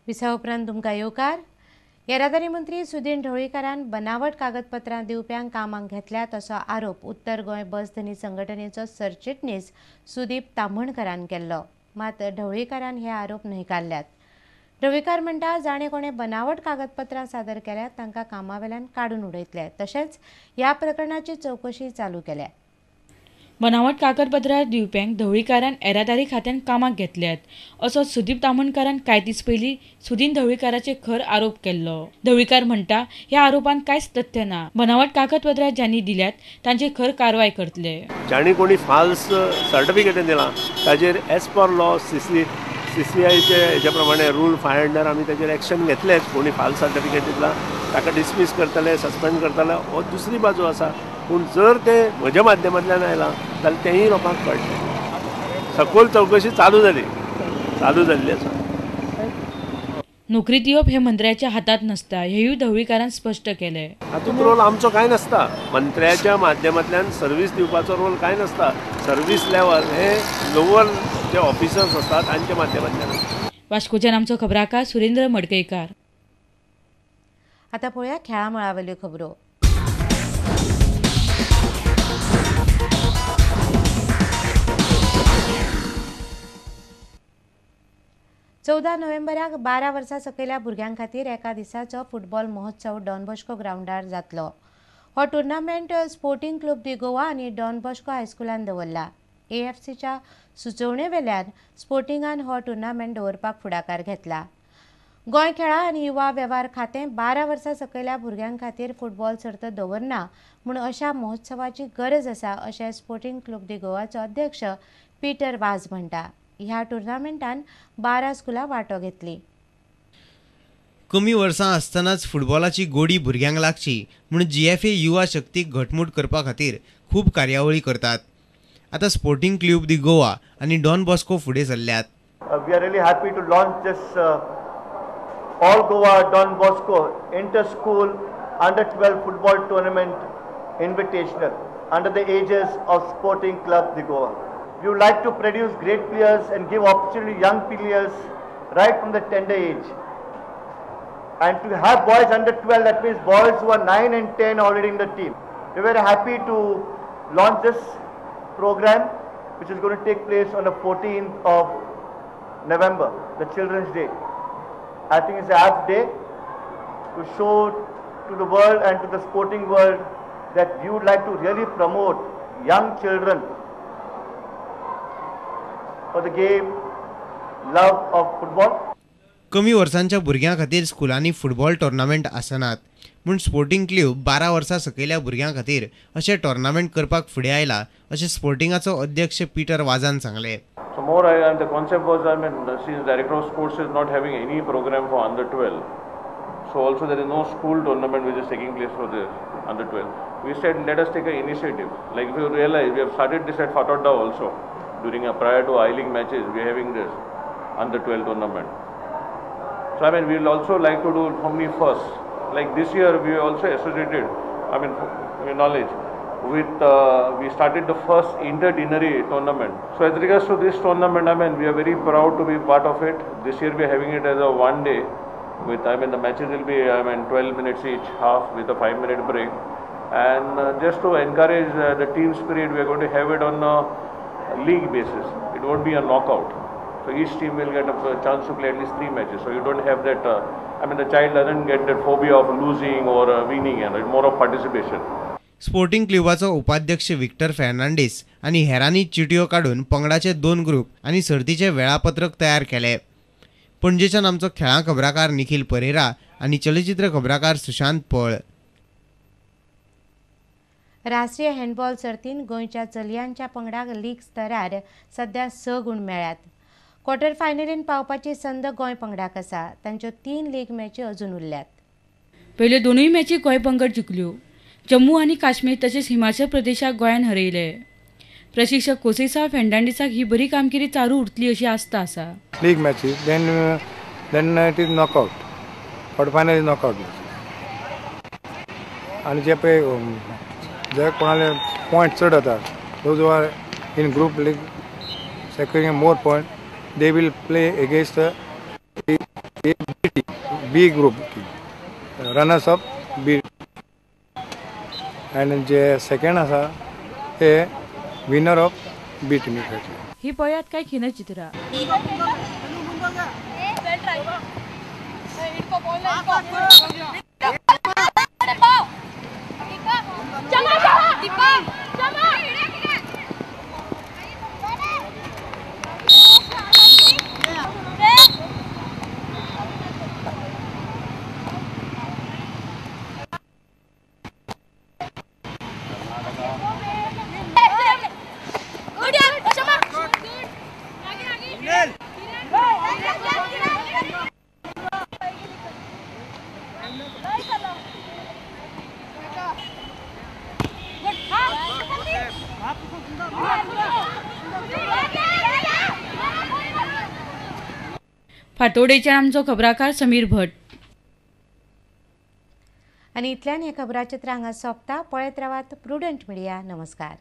विसा उपरांत तुमकां येवकार. येरादारी मंत्री सुदीन ढवळीकारान बनावट कागदपत्रां दिवप्यांक कामाक घेतल्यात असो आरोप उत्तर गोंय बस धनी संघटनेचो सरचिटणीस सुदीप ताम्हणकरान केल्लो. मात ढवळीकारान हे आरोप न्हयकारल्यात. ढवळीकार म्हणटा, जाणे कोणे बनावट कागदपत्रां सादर केल्यात तांकां कामावेल्यान काडून उडयतले. तशेंच ह्या प्रकरणाची चवकशी चालू केल्या. बनावट कागदपत्रां दिवप्यांक ढवळीकारान येरादारी खात्यान कामाक घेतल्यात असो सुदीप ताम्हणकारान कांय दीस पयलीं सुदीन ढवळीकाराचेर खर आरोप केल्लो. ढवळीकार म्हणटा, ह्या आरोपांत कांयच तथ्य ना. बनावट कागदपत्रां ज्यांनी दिल्यात तांचेर खर कारवाय करतले. जांणी कोणी फाल्स सर्टिफिकेट दिलां ताजेर एज पर लॉ सीसीआयचे हेच्या प्रमाणे रूल 500 आमी ताजेर एक्शन घेतलेच. कोणी फाल्स सर्टिफिकेट दिलां ताका डिसमीस करतले, सस्पेंड करतले, हो दुसरी बाजू आसा. पूण जर ते म्हज्या माध्यमांतल्यान आयलां जाल्यार तेंय लोकांक कळटलें. सखोल चवकशी चालू जाल्ली आसा. नोकरी दिवप हे मंत्र्याच्या हातांत नासता हेंय ढवळीकारान स्पश्ट केलें. हातूंत रोल आमचो कांय नासता. मंत्र्याच्या माध्यमांतल्यान सर्वीस दिवपाचो रोल कांय नासता. सर्वीस लेवल हे लोवर जे ऑफिसर्स आसतात तांच्या माध्यमांतल्यान. वास्कोच्यान आमचो खबराकार सुरेंद्र मडकयकार. आतां पळोवया खेळां मळावेल्यो खबरो. चवदा नोव्हेंबराक 12 वर्सां सकयल्या भुरग्यां खातीर एका दिसाचो फुटबॉल महोत्सव डॉन बॉस्को ग्रावंडार जातलो. हो टुर्नामेंट स्पोर्टिंग क्लब दी गोवा आनी डॉन बॉस्को हायस्कुलान दवरला. एएफसीच्या सुचोवणे वेल्यान स्पोर्टिंगान हो टुर्नामेंट दवरपाक फुडाकार घेतला. गोंय खेळां आनी युवा वेव्हार खातें 12 वर्सां सकयल्या भुरग्यां खातीर फुटबॉल सर्त दवरना म्हूण अशा महोत्सवाची गरज आसा अशें स्पोर्टिंग क्लब दी गोवाचो अध्यक्ष पीटर वाज म्हणटा. ह्या टुर्नामेंटान 12 स्कुलां वांटो घेतली. कमी वर्सां आसतनाच फुटबॉलाची गोडी भुरग्यांक लागची म्हूण जीएफए युवा शक्तीक घटमूट करपा खातीर खूब कार्यावळी करतात. आतां स्पोर्टिंग क्लब दी गोवा आनी डॉन बॉस्को फुडें सरल्यात. We are really happy to launch this All Goa Don Bosco inter school under 12 football tournament invitational under the aegis of Sporting Club de Goa. We would like to produce great players and give opportunity to young players right from the tender age. And to have boys under 12, that means boys who are 9 and 10 already in the team. We are very happy to launch this program, which is going to take place on the 14th of November, the Children's Day. I think it's an apt day to show to the world and to the sporting world that we would like to really promote young children for the game, love of football. कमी वर्सांच्या भुरग्यां खातीर स्कुलांनी football tournament आसनात म्हूण sporting club 12 वर्सां सकयल्या भुरग्यां खातीर अशें टोर्नामेंट करपाक फुडें आयला अशें स्पोर्टिंगाचो अध्यक्ष पीटर वाजान सांगलें. So more the concept was, I mean, since Director of Sports is not having any program for under 12, so also there is no school tournament which is taking place for the under 12. We said let us take an initiative. Like if you realize, we have started this at Fatorda also. During a prior to I-League matches, we are having this under 12 tournament. So I mean, we will also like to do for me first. Like this year, we also associated, I mean, for knowledge, with we started the first inter-deanery tournament. So as regards to this tournament, I mean, we are very proud to be part of it. This year we are having it as a 1 day with, I mean, the matches will be, I mean, 12 minutes each half with a 5-minute break. And just to encourage the team spirit, we are going to have it on a league basis. It won't be a knockout. So each team will get a chance to play at least 3 matches. So you don't have that, I mean, the child doesn't get that phobia of losing or winning, and it's more of participation. Sporting क्लबाचो उपाध्यक्ष Victor Fernandes आनी हेरांनी चिटयो काडून पंगडाचे 2 group आनी सर्तीचे वेळापत्रक तयार केले. पणजेच्यान आमचो खेळां खबराकार निखिल परेरा आनी चलचित्र खबराकार सुशांत पळ. राष्ट्रीय हँडबॉल सर्तीन गोंयच्या चलयांच्या पंगडाक लीग स्तरार सध्या 6 गूण मेळ्ळ्यात. क्वॉर्टर फायनलीन पावपाची संद गोंय पंगडाक आसा. तांच्यो 3 लीग मॅची अजून उरल्यात. पयल्यो 2 मॅची गोंय पंगड जिखल्यो. जम्मू आनी काश्मीर तशेंच हिमाचल प्रदेशाक गोंयान हरयले. प्रशिक्षक कोसेसा फेर्नांडीसाक ही बरी कामगिरी चालू उरतली अशी आस्त आसा. League matches then it is knockout, quarter final is knockout. आनी जे पळय जे कोणाले पॉयंट चड जाता, those who are in group league securing more point, they will play against A, B group runners up B आनी जे सेकंड आसा ते winner of बी टिमी खेळटले. ही पळयात काय खिणचित्रां. फातोडेच्यान आमचो खबराकार समीर भट. आनी इतल्यान हें खबराचित्र हांगा सोंपता. पळयत रावात प्रुडंट मिडिया. नमस्कार.